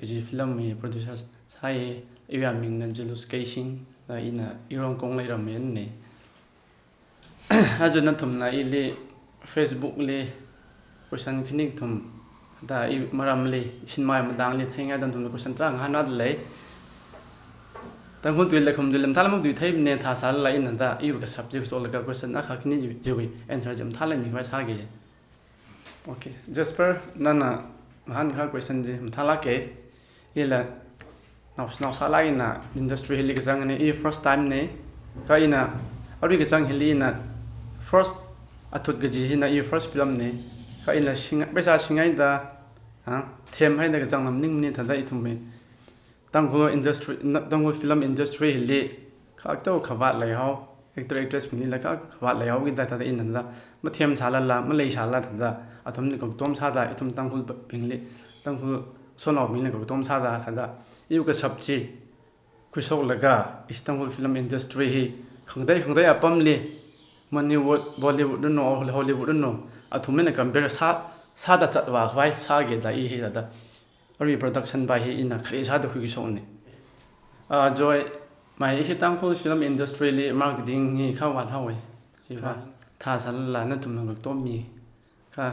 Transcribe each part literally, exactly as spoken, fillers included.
kaji film hi producer sāi, iwui amingna Jealous Keishing, da ina Irongkong Leiramei ne. Aja nathumna ili Facebook li question khani kathum da i maramli, cinema matangli theingaida nathumna question tarākha ngahānda lei. Tangkhul tui lei khamathā tui lei mathālāk matui theimana, thāsālala ina da iwui kashap chi khuishoklaga question akha khani chiwui answer chi mathālāk mikhavai sāga. Okay, Jasper, nana ngahānkahai question chi mathālāka. Ila nao, naosālāk eina industry hili kazangna, i first time na. Kha ina arui kazang hili ina first, athut kaji hina i first film na. Kha ina sing, pheisā singaida, ha, themhaida kazang lam maningmana thāda ithumwui Tangkhul industry, na, Tangkhul film industry hili kha kateo khavāt leihao, actor actress bingli la kha khavāt leihaoki da thāda ina da mathemsālala, maleisālala thāda, athumli katom sāda, ithum Tangkhulbingli, Tangkhul shanaobingli katom sāda thāda, iwui kashap chi khuishoklaga, ishi Tangkhul film industry hi khangatei khangatei apamli, Manipur, Bollywood runo, Hollywood runo, athum eina compare sā, sāda zatvākhavai sāga da i hi thāda, arui production pa hi ina khare sāda khuikashokna. Ah, Joy, mai ishi Tangkhul film industry li marketing hi kha vāthaowa. Chiva, kha, thāsālala nathumna katom mi. Kha,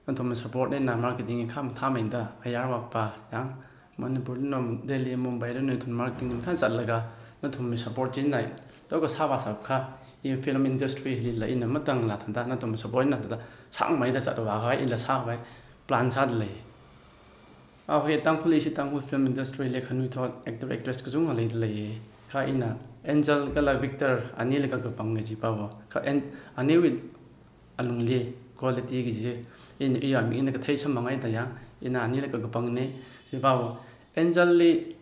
nathumwui support eina marketing hi kha mathāmeida, ayar vāpa, yang, Manipur runo, Delhi, Mumbai runo nathum marketing mathāda zatlaga, nathumwui support chieina, tao kasā vāshap kha, i film industry hilila ina matanglā thāda, nathumwui support eina thāda, sāngmeida zatvākhavai, ila sākhavai plan sāda lei. Ahe, Tangkhul, ishi Tangkhul film industry li khanuithot actor actress kachungkha leida lei. Kha ina Angel kala Victor anila kakapang kaji pava. Kha an, aniwui alungli quality kaji ina, iwui aming eina kathei samphanghaida ya, ina anila kakapangna kaji pava. Angel li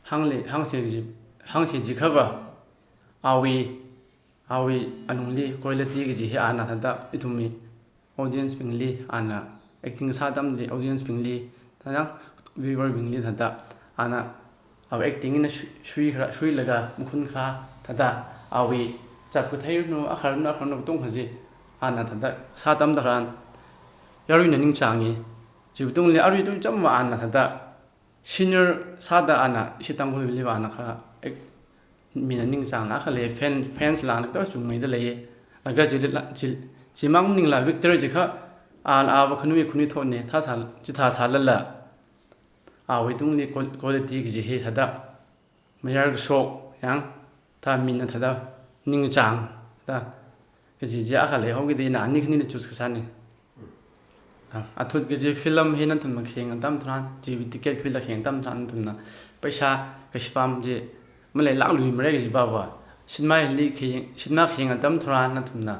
hāngli, hāngsi kaji, hāngsi jikhava, awui, awui alungli quality kaji hi ana thāda ithumwui audience bingli, ana acting sā atamli audience bingli, thāda viewer bingli thāda, ana awui acting eina shui, shui khara, shuilaga makhun khara thāda, awui chap kathei runo, akha runo, akha runo katonga chi ana thāda sā atam tharan yaruina ningchānga. Chiwui tungli arui tui chāmva ana thāda senior sāda ana ishi Tangkhulli va ana kha, eh, mina ningchānglāk akha lei, fan, fans la ana kateo chungmeida lei. Laga chili la, chi, chimang maningla Victor chi kha, ana ava khanui, khanuithotna, thāsā, chithāsālala, awui tungli qual-, quality kaji hi thāda mayar kashok, yang, thāda mina thāda ningchāng, thāda kaji chi akha leihaokida ina ani khanili choose kasāna. Ah, athut kaji film hi nathumna khayang atam tharan, chiwui ticket khuilaga khayang atam tharan nathumna pheisā kashipam chi maleilākluimara kaji pava. Cinema hili khayang, cinema khayang atam tharan nathumna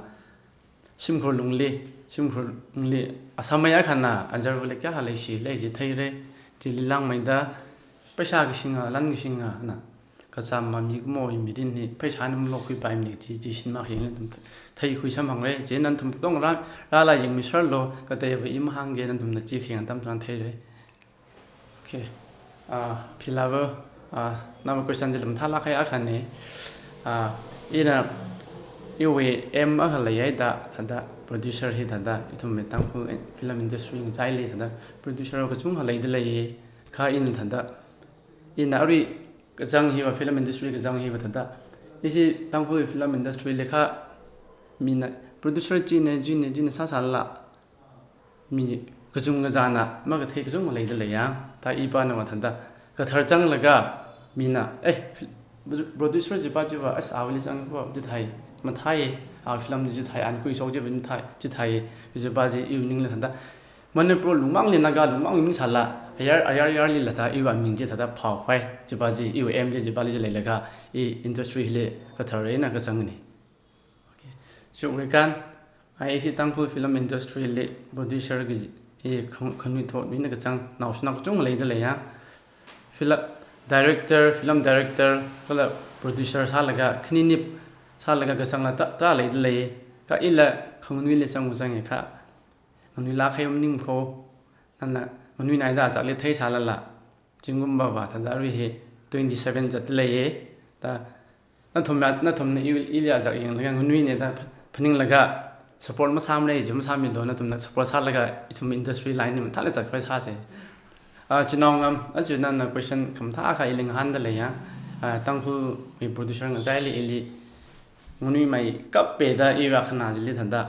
shimkhur lungli, shimkhur lungli, asamai akhana, anzarvali kayākha leishi lei chi theira, chili langmeida, pheisā kashinga, lan kashinga, na, kachām mami kumo hi mirin hi, pheisā eina malokkhuipaimana chi, chi cinema khayangli nathum theikhui samphangra, chieina nathum katonga rā, rālaga yangmisharlu, kateiva i mahāngga nathumna chi khayang atam tharan theira. Okay. Ah, Philava, ah, nawui question chila mathālāk kahai akhana. Ah, ina iwui aim akha leihaida, thāda producer hi thāda, ithumwui Tangkhul film industry ngachaili thāda producer kachungkha leida lei, kha ina thāda, ina arui kazang hiva, film industry kazang hiva thāda, ishi Tangkhul film industry li kha mina producer china, china, china sāsālala, mi kachungkha zangna makathei kachungkha leida leiya. Thā ipana va thāda kathar zanglaga mina, eh, fil-, producer chipa chiva, as, awuili zangva chithāi, mathāi, a film chithāi, ana khuishok chiva mathāi, chithāi, chipa chi iwui ningli thāda Manipur lungmangli, Naga lungmangli maningsāla, ayar, ayar yarlila thā iwui aming chi thāda phaokhavai, chipa chi iwui aim chi chipali chi leilaga, i industry hili kathar eina kazangna. Okay. Shukrikan, ai ishi Tangkhul film industry li producer kaji, i khang-, khanuithot mina kazang naoshinao kachungkha leida leiya. Film director, film director, kala producer sālaga, khaninip sālaga kazangla ta, ta leida lei. Kha ila khanganuili zang, zanga kha nganuilāk kahai maningkho, nana nganuinaida azakli theisālala, zingkum va va thāda arui hi twenty-seven zatda leiya. Thā nathumna, nathumna i, ili azak yanglaga nganuina da pha-, phaninglaga support masāmara chi masāmilu, nathumna support sālaga ithum industry line li mathālāk zatkhavai sāsa. Ah, Chinaongam, aja nana question khamathā akha ili ngahānda leiya. Ah, Tangkhulwui producer ngachaili ili nganuimeikappai da iwui akhana chili thāda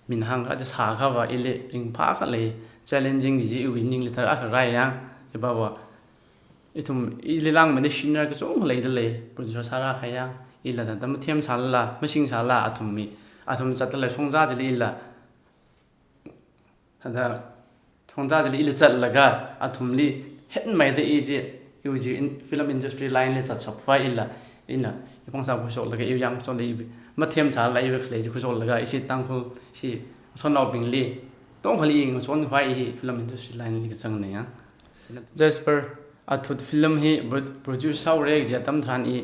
minhāng kha chi sākhava ili ringphākhalei, challenging kaji iwui ningli thāda akha rāya. Chipava ithum ili langmeida senior kachungkha leida lei, producer sāra khaya, ila thāda mathem sālala, mashing sālala athumwui, athum zatda lei shongza chili ila thāda shongza chili ila zatlaga athumli henmeida i chi, iwui chi in, film industry line li zatshapva ila, ina, iphangsā khuishoklaga iwui yāng khuishoklaga iwui mathem sālala iwui khalei chi khuishoklaga ishi Tangkhul ishi ngasotnaobingli tongkhali i ngasonkhavai hi film industry line li kazangna ya. Jasper, Athut film hi pro-, produce sāhaora kaji atam tharan i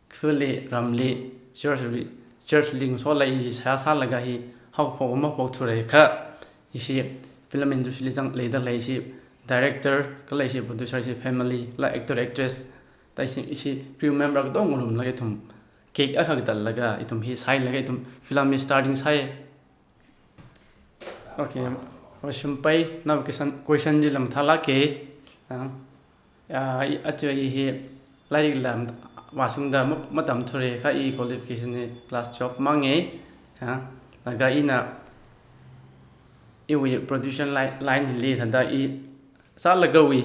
khali ramli, church li, church li ngasola i seihā sālaga hi haophok maphokthura kha, ishi film industry li zangleida lei ishi director kala ishi producer, ishi family la actor actress, thāda ishi, ishi crew member katonga ngarumlaga ithum cake akha katallaga ithum hi sāhailaga ithum film hi starting sāi. Okay, Vashumpai, nawui question, question chila mathālāka. Ah, ah, i, aja i hi lairik la vāshungda ma, matamthura kha i qualification hi class twelve mangna. Ah, laga ina iwui production li-, line hili thāda i sālagawui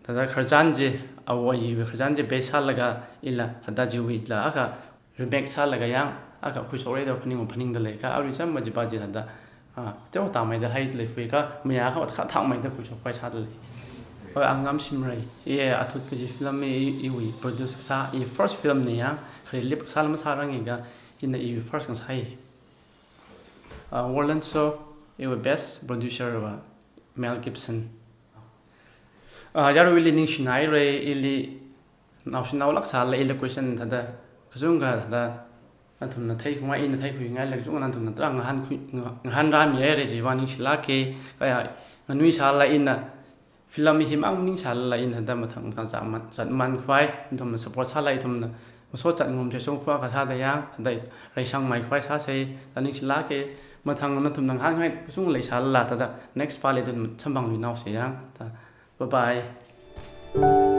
thāda khararchan chi, awo ayiwui khararchan chi base sālaga ila thāda chiwui la akha remake sālaga yāng akha khuishokra da phaning, phaningda lei kha arui chāmma chipa chi thāda, ah, teomeida haida lei phui kha, mayā kha thakmeida khuishokpai sāda lei. Oi, Angam Shimray, i Athut kaji film hi i, iwui produce kasā, i first film na ya, khare lip kasāla masāranga kha, ina iwui first ngasāi. Ah, Warland Shaw, iwui best producer va Mel Gibson. Ah, yaruili ningshinaira, ili naoshinao lāk sālala ili question thāda kachungkha thāda nathumna theikhui, ina theikhuingailala kachungkha nathumna tarākha ngahānkhui, nga-, ngahānrāmihaira chiva ningshilāka, kha ya nganui sālala ina film hi mang maning sālala ina thāda mathang mathang zatman, zatmankhavai, nathumna support sālala ithumna masot zatngarumsa, shongfa kasā thāda yāng, thāda reisangmeikhavai sāsa, thāda ningshilāka, mathang nathumna ngahānkhavai kachungkha leisālala thāda next part li ithum samphangluinaosa yāng, thāda bye bye.